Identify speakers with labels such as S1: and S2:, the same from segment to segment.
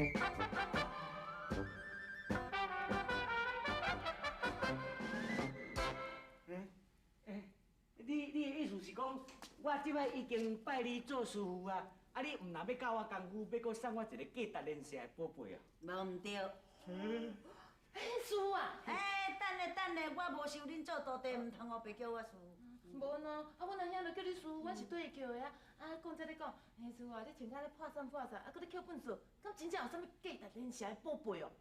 S1: 欸欸，你的意思是讲，我這擺已經拜你做師父啊，啊你毋若欲教我功夫，欲閣送我一個價值連城的寶貝啊？
S2: 無毋對。
S3: 欸，師父啊！
S2: 欸，等下等下，我無收恁做徒弟，毋通烏白叫我師父。
S3: 無喏，啊，阮阿兄就叫你師父，阮是對伊叫的啊。啊，講這咧講，欸，師父啊，你穿甲咧破衫破衫，啊，閣咧抾糞掃，敢真正有啥物價值連城的寶貝哦？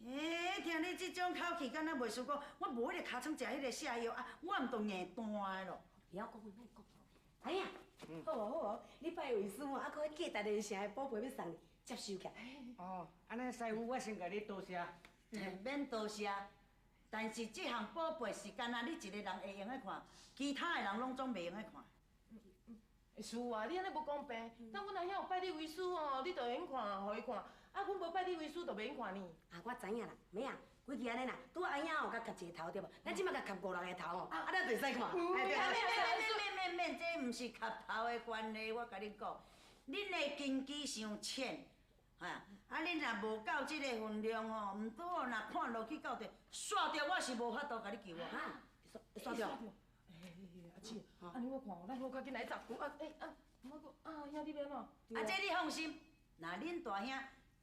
S2: 哎，欸，聽你這種口氣，敢若袂輸講，我無彼個尻川食彼個瀉藥啊，我毋就硬彈的咯。
S4: 袂曉講，莫講。哎呀，好哦好哦，你拜為師哦，啊，閣彼價值連城的寶貝欲送你，接受起來。
S1: 哦，按呢師父，我先共你多謝。
S2: 免多謝，但是這項寶貝是干焦你一個人會用得看，其他的人攏總袂用得看。
S3: 師父啊，你按呢無公平，當阮阿兄有拜你為師哦，你就會用看，予伊看，啊，阮無拜你為師就袂用看呢。
S4: 啊，我知影啦，妹仔，規矩按呢啦，拄仔阿兄有共磕一個頭對無？咱這擺共磕五六個頭吼，啊，咱就會使看。
S2: 免免免免免，這毋是磕頭的關係，我共你講，恁的根基傷淺，哈，啊，恁若無到這個份量吼，毋拄好若看落去到底，煞著我是無法度共你救哦。
S4: 哈，煞著。
S3: 欸，阿姊，按呢我看，咱好較緊來十句啊！欸啊，我閣啊，兄你欲按怎？
S2: 啊，這你放心，若恁大兄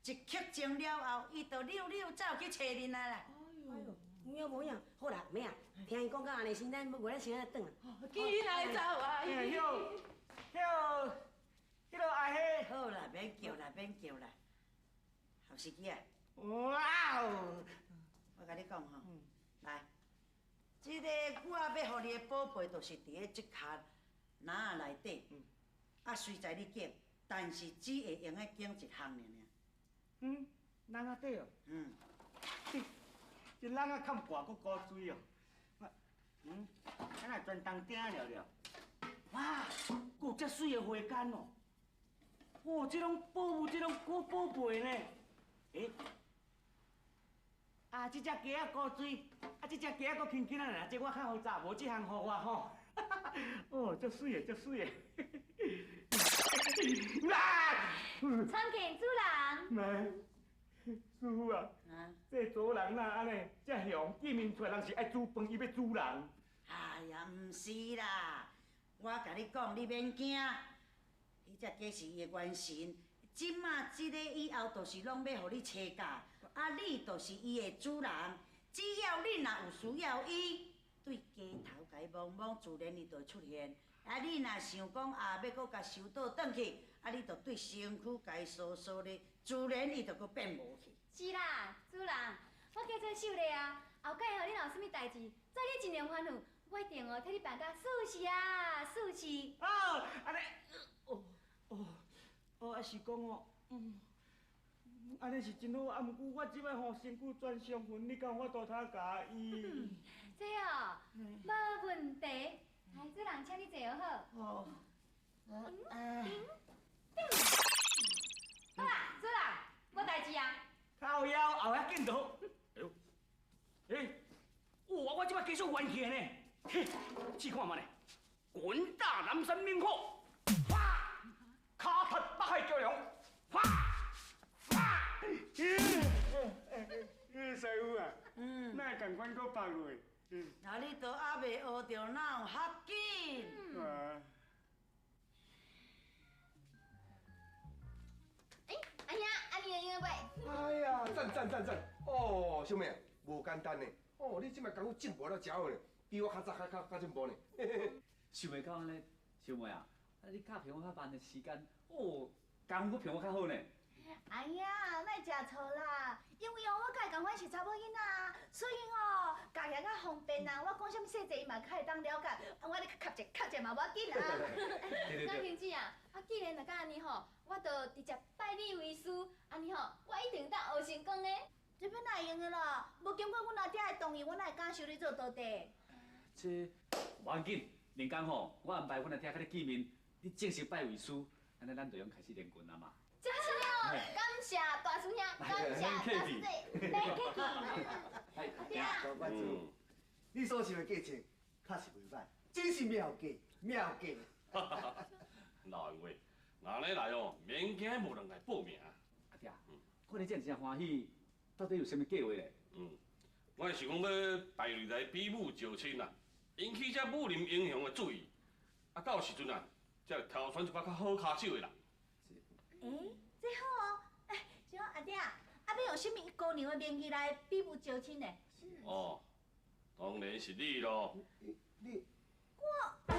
S2: 一曲成了後，伊就溜溜走去揣恁啊啦。
S4: 哎喲，有影無影？好啦，妹仔，聽伊講到按呢先，咱無咱先來轉啦。
S3: 緊來走啊！
S1: 欸，迄個、彼個阿彼。
S2: 好啦，免叫啦，免叫啦，後時機啊！
S1: 哇哦！
S2: 我共你講吼，來。這个我欲予你的寶貝，就是佇咧這跤籃仔內底，啊，隨在你揀，但是只會用得揀一項爾爾。
S1: 嗯，籃仔底哦。
S2: 嗯。
S1: 這籃仔較大閣古錐哦。嗯，敢若全當鼎了了。哇，閣有遮媠的花矸哦。哦，這攏寶物，這攏古寶貝呢。欸。啊，這隻雞仔古錐，啊，這隻雞仔閣輕輕仔爾，這我較好紮，無這項予我吼。哦，足媠的，足媠的。啊！
S5: 參見主人。
S1: 來，師父啊，這主人哪按呢遮凶，見面出來人是愛煮飯，伊欲煮人。
S2: 哎呀，毋是啦，我共你講，你免驚，彼隻雞是伊的元神。這馬這个以後，就是攏欲予你揣教，啊，你就是伊的主人。只要你若有需要伊，對雞頭共伊摸摸，自然伊就會出現。啊，你若想講啊，欲閣共收倒轉去，啊，你就對身軀共伊掃掃咧，自然伊就閣變無去。
S5: 是啦，主人，我叫做秀麗啊。後蓋吼，你若有啥物代誌，做你盡量吩咐，我一定哦替你辦甲事事啊，事事。
S1: 哦，按呢，哦哦。哦，啊是講哦，嗯，按呢是真好，啊，毋過我這擺吼身軀全傷痕，你敢有法度通共醫？
S5: 這哦，無問題，來，主人請你坐好。
S2: 哦。
S5: 嗯，頂，好啦，主人，無代誌啊。
S1: 靠腰後遐緊倒。哎喲，欸，哇，我這擺加速元氣呢，嘿，試看覓咧，滾大南山猛虎。卡塔北海蛟龍，發發！咦，師父啊，哪會仝款閣放落？
S2: 啊，你都猶未學著，哪有較緊？
S1: 啊！
S5: 欸，阿兄，按呢會用的無？
S6: 哎呀，讚讚讚讚！哦，小妹，無簡單呢。哦，你這擺功夫進步了誠好呢，比我較早較較較進步呢。
S7: 想袂到按呢，小妹啊！啊！你教比我較慢的時間，哦，功夫閣比我較好呢。
S8: 哎呀，莫食錯啦，因為哦，我佮伊仝款是查某囡仔，所以哦，教起來較方便啊。我講啥物細節，伊嘛較會當了解。啊，我咧磕一磕一嘛無要緊啊。
S5: 那兄姊啊，啊，既然若敢按呢吼，我就直接拜你為師，按呢吼，我一定當學成功的。
S8: 這欲哪會用的啦？無經過阮阿爹的同意，我哪會敢收你做徒弟？
S7: 這無要緊，明工吼，我安排阮阿爹佮你見面。你正式拜為師，按呢咱就用開始練拳啊嘛。
S5: 真的哦，感謝大師兄，感謝大師姐，免客氣。阿爹，
S9: 我知，你所想的計策確實袂䆀，真是妙計，妙計。
S10: 老因為，若若按呢來哦，免驚無人來報名。
S7: 阿爹，看你這樣真歡喜，到底有啥物計劃咧？
S10: 嗯，我是想講欲排隊來比武招親啦，引起這武林英雄的注意。啊，到時陣啊，才會挑選一寡較好跤手的人。
S8: 欸，這好哦。欸，是講阿爹，啊，欲用啥物姑娘的名義來比武招親呢？
S10: 哦，當然是你囉。
S6: 你。
S8: 我。